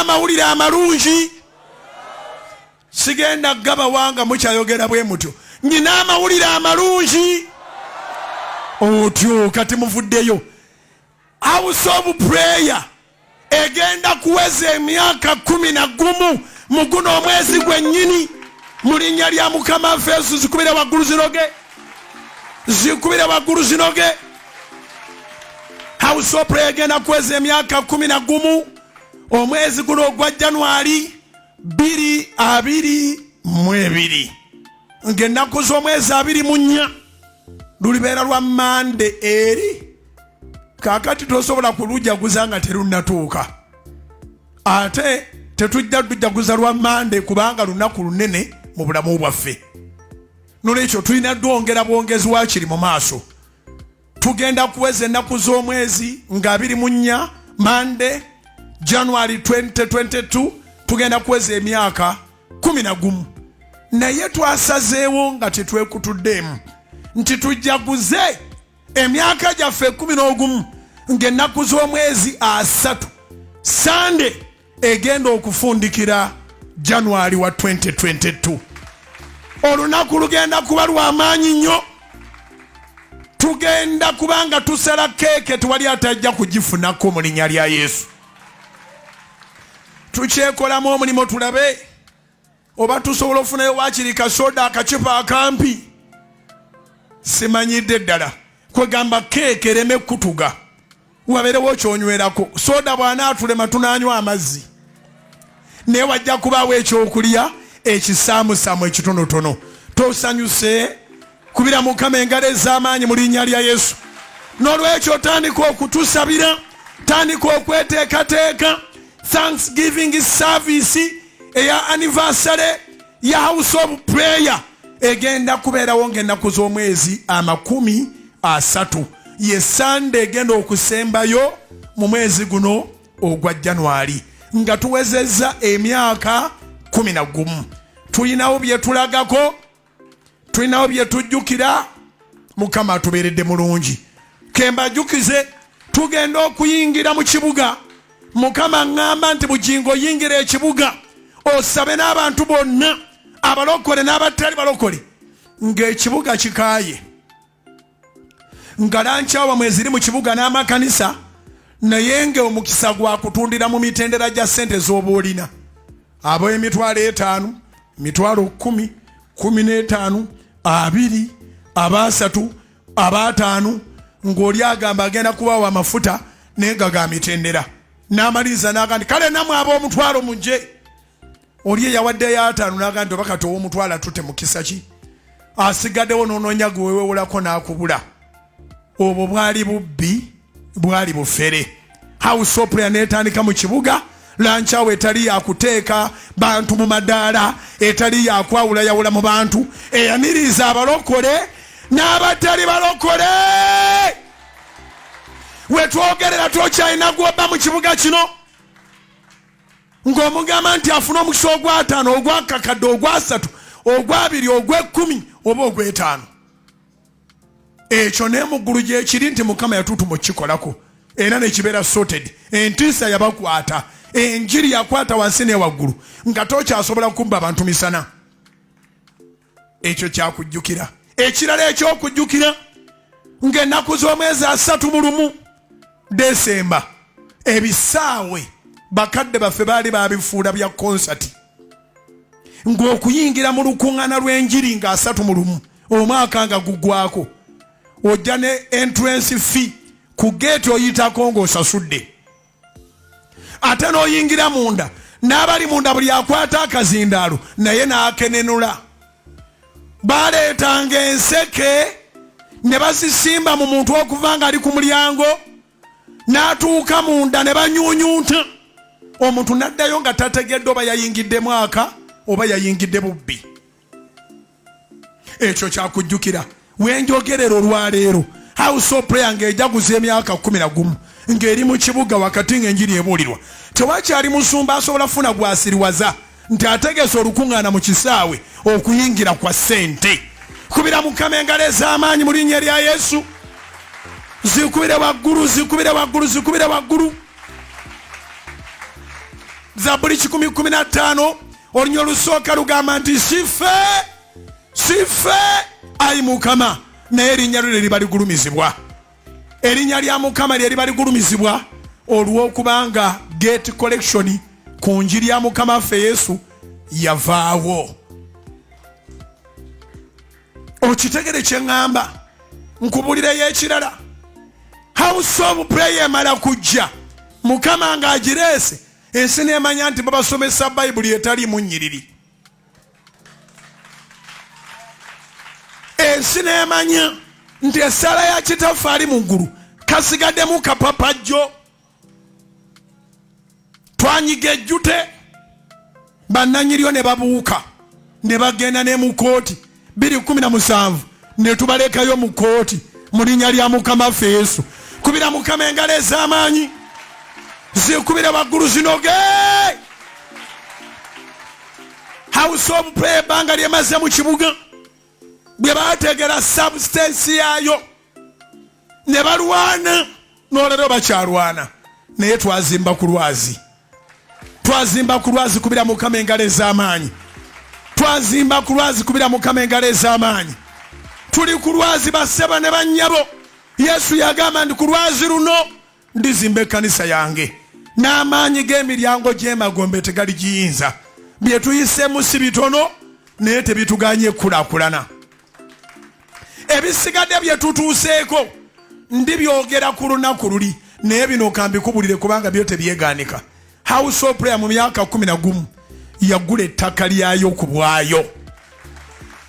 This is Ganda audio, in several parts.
Nyina amawulire amalungi, sigenda gabawanga mukyayogera bwe mutyo. Nyina amawulire amalungi otyo kati muvuddeyo. House of Prayer egenda kuweza emyaka 11 mu guno omwezi gwennyini, mu linnya lya Mukama waffe Yesu. Zikubire waggulu zinoge, zikubire waggulu zinoge. House of Prayer egenda kuweza emyaka 11 omwezi guno ogwa January 2022, ng'ennaku z'omwezi 24, lulibeera lwa Mande eri. Kaakati tosobola kulujaguza nga terunnatuuka, ate tetujja lujaguza lwa Mande kubanga lunaku lunene mu bulamu bwaffe. Nolwekyo tulina dwongera bwongezi wakiri mu maaso. Tugenda kuweza ennaku z'omwezi nga 24, Mande, January 2022, tugenda kuweza emyaka 11. Naye twasazeewo nga tetwekutuddeemu nti tujaguze emyaka gyaffe 11 ng'ennaku z'omwezi 30, Sande egenda okufundikira January wa 2022. Olunaku lugenda kuba lwamaanyi nnyo. Tugenda kubanga tusala keeke, tewali atajja kugifunako mu linnya lya Yesu. Tukyekolamu omulimu tulabe oba tusobola okufunayo wakiri kasoda akacupa akampi, simanyidde ddala. Kwegamba keeke ereme kutuga, wabeerewo kyonywerako. Soda bw'anaatulema, tunaanywa amazzi, naye wajja kubaawo ekyokulya ekisaamusaamu ekitonotono. Tosanyuse? Kubira Mukama engalo ez'amaanyi mu linnya lya Yesu. N'olwekyo tandika okutusabira, tandika okweteekateeka. Thanksgiving service eya anniversary ya House of Prayer egenda kubeerawo ng'ennaku z'omwezi 30, ye Sande egenda okusembayo mu mwezi guno ogwa January, nga tuwezezza emyaka 11. Tulinawo bye tulagako, tulinawo bye tujjukira. Mukama atubeeredde mulungi. Kembajukize, tugenda okuyingira mu kibuga. Mukama ŋŋamba nti, "Bugingo, yingira ekibuga osabe n'abantu bonna, abalokole n'abatali balokole," ng'ekibuga kikaaye, nga lunch hour mweziri mu kibuga n'amakanisa, naye ng'omukisa gwa kutundira mu mitendera gya ssente z'oba olina: ab'emitwalo 5, 10,000, 15, 20, abaasatu, abaataano, ng'oli agamba agenda kubawa amafuta, naye nga ga mitendera. N'amaliriza n'aga nti, "Kale namwe ab'omutwalo mujje." Oli eyawaddeyo ataano n'aga nti, "Oba kati ow'omutwalo atute mukisa ki asigaddewo?" N'onoonya gwe wewewolako n'akubula. Obwo bwali bubbi, bwali bufere. House of Prayer netandika mu kibuga, lunch hour etali yakuteeka bantu mu madaala, etali yakwawulayawula mu bantu, eyaniriza abalokole n'abatali balokole. Wetwogerera tokyalina gwoba mu kibuga kino ng'omugamba nti afune omukisa ogwataano, ogwakakadde, ogwasatu, ogwabiri, ogwekumi oba ogwetaano. Ekyo naye mu ggulu gyekiri nti Mukama yatuutuma okukikolako era nekibeera sorted. Entiisa yabakwata, enjiri yakwata wansi ne waggulu, nga tokyasobola kubba abantu misana. Ekyo kyakujjukira. Ekirala ekyokujjukira, ng'ennaku z'omwezi 31 Desemba, ebisaawe bakadde baffe baali babifuula bya konsati, ng'okuyingira mu lukuŋŋaana lw'enjiri nga 31 omwaka nga gugwako, ojja ne entrance fee ku geeti, oyitako ng'osasudde, ate n'oyingira munda, n'abali munda buli akwata akazindaalo naye n'akenenula. Baleetanga enseke ne bazisimba mu muntu okuva nga ali ku mulyango n'atuuka munda, ne banyuunyunta omuntu n'addayo nga tategedde oba yayingidde mwaka oba yayingidde bubbi. Ekyo kyakujjukira. Wenjogerera olwaleero, House of Prayer ng'ejaguza emyaka 11, ng'eri mu kibuga wakati, ng'enjiri ebuulirwa. Tewakyali musumba asobola kufuna gwasiriwaza nti ategese olukuŋŋaana mu kisaawe okuyingira kwa ssente. Kubira Mukama engalo ez'amaanyi mu linnya lya Yesu. Zikubire waggulu, zikubire waggulu, zikubire waggulu. Zabbuli 115 olunya olusooka lugamba nti sife sife ayi Mukama, naye erinnya lyo lyeriba ligulumizibwa. Erinnya lya Mukama lyeriba ligulumizibwa olw'okubanga gate collection ku njiri ya Mukama waffe Yesu yavaawo. Okitegere kye ŋŋamba, nkubulireyo ekirala. House of prayer emala kujja, Mukama ng'agireese, ensi n'emanya nti babasomesa Bayibuli etaliimu nnyiriri. Ensi n'emanya nti essaala ya Kitaffe ali mu ggulu kasigaddemu kapapajjo. Twanyiga ejjute, bannanyiryo ne babuuka ne bagenda ne mu kooti 217 ne tubalekayo mu kooti mu linnya lya Mukama ffe Yesu. Kubira Mukama engalo ez'amaanyi, zikubire waggulu zinoge. House of Prayer ebbanga lyemaze mu kibuga, bwe bategera substance yaayo ne balwana, n'olero bakyalwana, naye twazimba ku lwazi, twazimba ku lwazi. Kubira Mukama engalo ez'amaanyi. Twazimba ku lwazi. Kubira Mukama engalo ez'amaanyi. Tuli ku lwazi, bassebo ne bannyabo. Yesu yagamba nti ku lwazi luno ndizimba ekkanisa yange, n'amaanyi g'emiryango gy'emagombe tegaligiyinza. Bye tuyiseemu si bitono, naye tebituganye ekkulaakulana. Ebisigadde bye tutuuseeko ndibyogera ku lunaku luli, naye bino kambikubulire kubanga byo tebyeganika. House of Prayer mu myaka 11 yagula ettaka lyayo ku bwayo.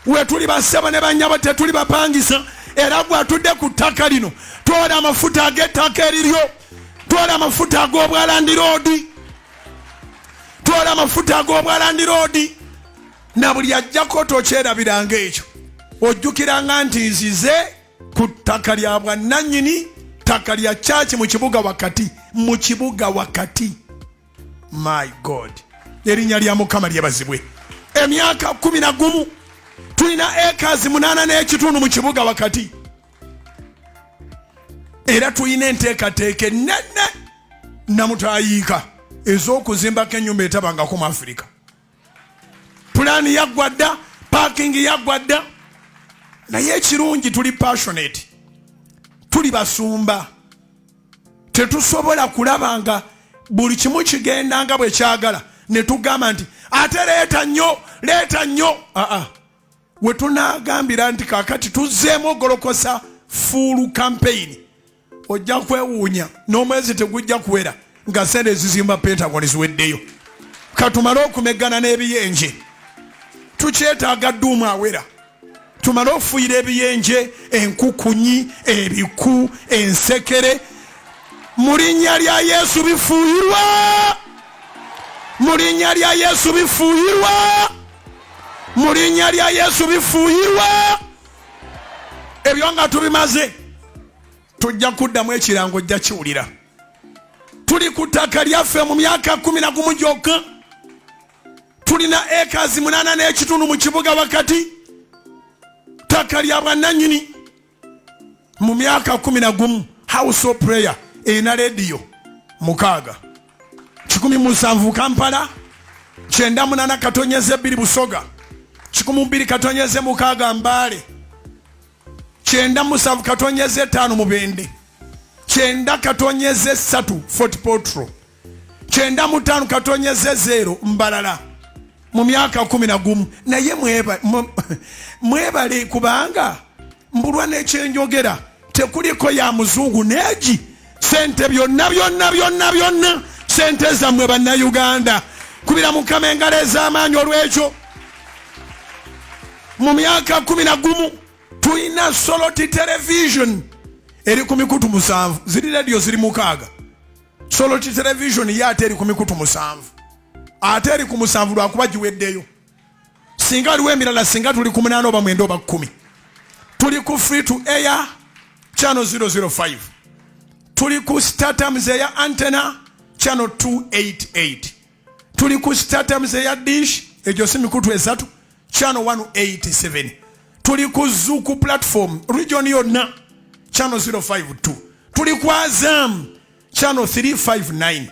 Wetuli bassebo ne bannyabo, tetuli bapangisa, era gwe atudde ku ttaka lino, twala amafuta ag'ettaka eriryo, twala amafuta ag'obwalandiroodi, twala amafuta ag'obwalandiroodi. Na buli ajjako tokyerabiranga ekyo, ojjukiranga nti nzize ku ttaka lya bwannannyini, ttaka lya kyaki mu kibuga wakati, mu kibuga wakati. My God, erinnya lya Mukama lyebazibwe. Emyaka 11 tulina ekazi 8.5 mu kibuga wakati, era tulina enteekateeka ennene namutayiika ez'okuzimbako ennyumba etabangako mu Afirika. Pulaani yaggwa dda, parking yaggwa dda, naye ekirungi tuli passionate, tuli basumba, tetusobola kulaba nga buli kimu kigenda nga bwe kyagala ne tugamba nti ate leeta nnyo, leeta nnyo. Aa, we tunaagambira nti kaakati tuzzeemu ogolokosa full campaign, ojja kwewuunya n'omwezi tegujja kuwera nga sente ezizimba Pentagon ziweddeyo. Katumale okumeggana n'ebiyenje, tukyetaaga dduumu awera, tumale okufuuyira ebiyenje, enkukunyi, ebiku, ensekere. Mu linnya lya Yesu bifuuyirwa, mu linnya lya Yesu bifuuyirwa, mu linnya lya Yesu bifuuyirwa. Ebyo nga tubimaze, tujja kuddamu ekirango, ojja kiwulira. Tuli ku ttaka lyaffe mu myaka 11 gyokka tulina ekazi 8.5 mu kibuga wakati, ttaka lya bwannannyini. Mu myaka 11 House of Prayer erina lediyo 6, 107 Kampala, 98.2 Busoga, 102.6 Mbale, 97.5 Mubende, 90.3 Fort Portal, 95.0 Mbarara. Mu myaka 11. Naye mwebale kubanga mbulwa n'ekyenjogera, tekuliko ya muzungu neegi sente, byonna byonna byonna byonna sente zammwe Bannayuganda. Kubira Mukama engalo ez'amaanyi olw'ekyo. Mu myaka 11 tulina Soloti Television eri ku mikutu 7, ziri rediyo ziri 6. Soloti Television ye ate eri ku mikutu 7, ate eri ku 7 lwakuba giweddeyo. Singa waliwo emirala, singa tuli ku 8 oba 9 oba 10. Tuli ku free to air channel 005, tuli ku StarTimes eya antenna channel 288, tuli ku StarTimes eya dish, egyo si mikutu esatu, channel 187, tuli ku Zuku platform region yonna channel 052, tuli ku Azam channel 359,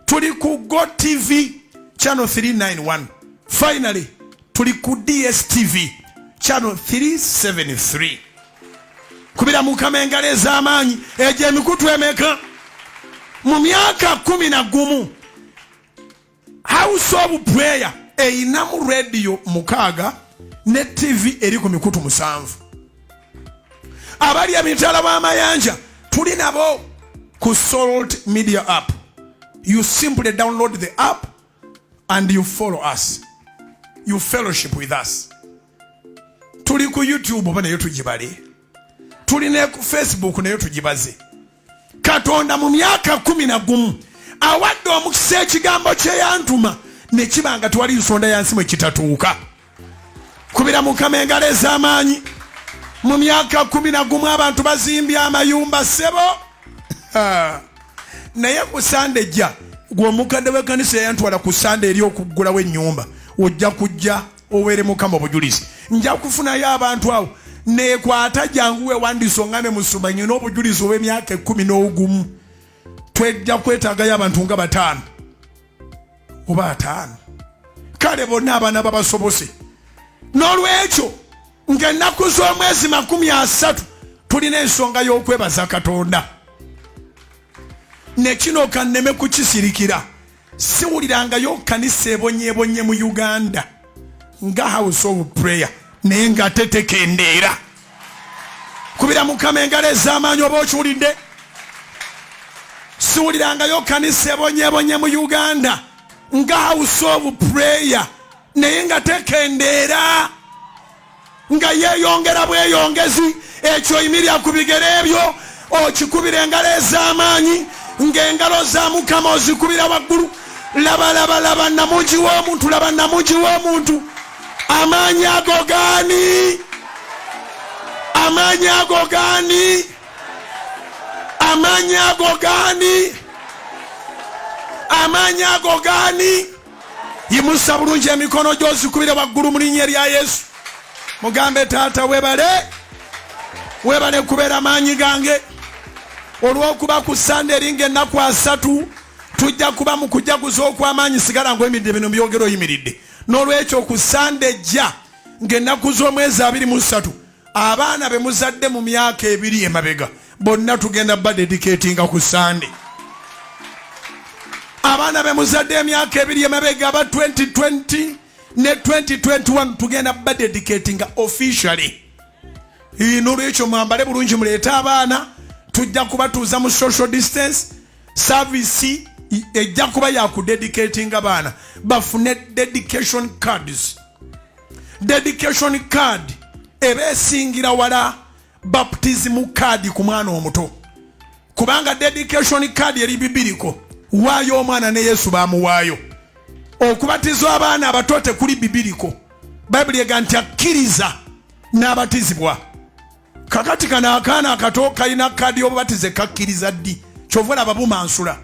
tuli ku Go TV. channel 391. Finally tuli ku DStv channel 373. Kubira Mukama engalo ez'amaanyi. Egyo emikutu emeka mu myaka 11? House of Prayer eyinamu rediyo 6 ne TV eri ku mikutu 7. Abali emitala b'amayanja tuli nabo ku Salt Media app. You simply download the app and you follow us, you fellowship with us. Tuli ku YouTube, oba nayo tugibale. Tuli ne ku Facebook, nayo tugibaze. Katonda mu myaka 11 awadde omukisa ekigambo kyeyantuma ne kiba nga tewali nsonda ya nsi mwe kitatuuka. Kubira Mukama engalo ez'amaanyi. Mu myaka 11 abantu bazimbye amayumba, ssebo. Naye ku Sande ejja, gwe omukadde w'ekkanisa eyantwala ku Sande eri okuggulawo ennyumba, ojja kujja oweere Mukama obujulizi. Nja kufunayo abantu awo nekwata, jangu wewandiisa oŋŋambe, "Musumba, nyina obujulizi obw'emyaka 11." Twejja kwetaagayo abantu nga 5 oba 50, kale bonna abaana babasobose. N'olwekyo ng'ennaku z'omwezi 30 tulina ensonga y'okwebaza Katonda. Ne kino kanneme kukisirikira, siwulirangayo kanisa ebonyeebonye mu Uganda nga House of Prayer, naye nga tetekendeera. Kubira Mukama engalo ez'amaanyi oba okiwulidde. Siwulirangayo kanisa ebonyeebonye mu Uganda nga House of Prayer, naye nga tekendeera, nga yeeyongera bweyongezi. Ekyo yimirira ku bigere ebyo okikubira engalo ez'amaanyi, ng'engalo za Mukama ozikubira waggulu. Laba, laba, laba namungi w'omuntu, laba namungi w'omuntu. Amaanyi ago gaani? Amaanyi ago gaani? Amaanyi ago gaani? Amaanyi ago gaani? Yimusa bulungi emikono gy'ozikubire waggulu mu linnya erya Yesu. Mugambe, "Taata, webale, webale kubeera maanyi gange." Olw'okuba ku Sande eringa ennaku 30 tujja kuba mu kujaguza okw'amaanyi. Sigala ngaoyimiridde, bino byogera oyimiridde. N'olwekyo ku Sande ejja ng'ennaku z'omwezi 23, abaana be muzadde mu myaka 2 emabega bonna tugenda badedicatinga ku Sande. Abaana be muzadde emyaka 2 emabega aba 2020 ne 2021 tugenda badedicatinga officially. N'olwekyo mwambale bulungi, muleete abaana. Tujja kubatuuza mu social distance. Service ejja kuba yakudedicatinga baana bafune dedication cards. Dedication card eba esingira wala baptism card ku mwana omuto, kubanga dedication card eri biblical. Waayo omwana ne Yesu bamuwaayo. Okubatiza abaana abato tekuli biblical. Bayibuli ega nti akkiriza n'abatizibwa. Kakati kano akaana akato kalina kaadi y'obubatize, kakkiriza ddi? Kyova olaba bumansula.